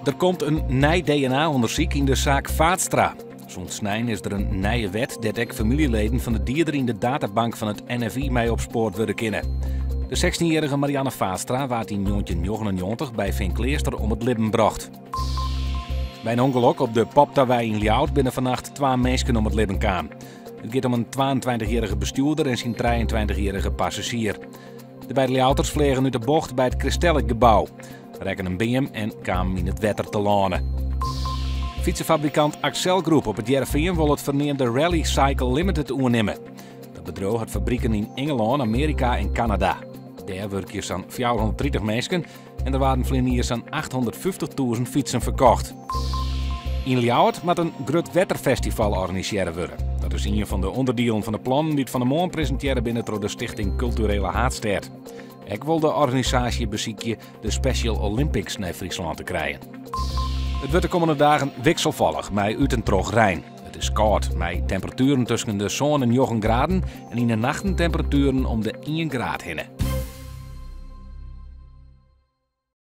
Der komt in nij DNA-ûndersyk yn de saak Vaatstra. Sûnt snein is der in nije wet dêr't ek famyljeleden fan de dieder yn de databank fan it NFI mei opspoard wurde kinne. De 16-jierrige Marianne Vaatstra waard yn 1999 by Feankleaster om it libben brocht. By in ûngelok op de Poptawei yn Ljouwert binne fannacht twa minsken om it libben kaam. It giet om in 22-jierrige bestjoerder en syn 23-jierrige passazjier. De beide Ljouwerters fleagen út de bocht by it Christellikgebou, rekken in beam en kamen yn it wetter telâne. Fytsefabrikant Accell Group op It Hearrenfean wol it ferneamde Rally Cycle Limited oernimme. Dat bedriuw hat fabriken yn Ingelân, Amearika en Kanada. Dêr wurkje sa'n 430 minsken en der waarden ferline jier sa'n 850.000 fytsen ferkocht. Yn Ljouwert moat in grut wetterfestival organisearre wurde. Dat is ien fan de ûnderdielen fan de plannen dy't fan 'e moarn presintearre binne troch de Stichting Kulturele Haadstêd. Ek wol de organisaasje besykje de Special Olympics nei Fryslân te krijen. It wurdt de kommende dagen wikselfallich mei út en troch rein. It is kâld mei temperatueren tusken de sân en njoggen graden en yn de nachten temperatueren om de ien graad hinne.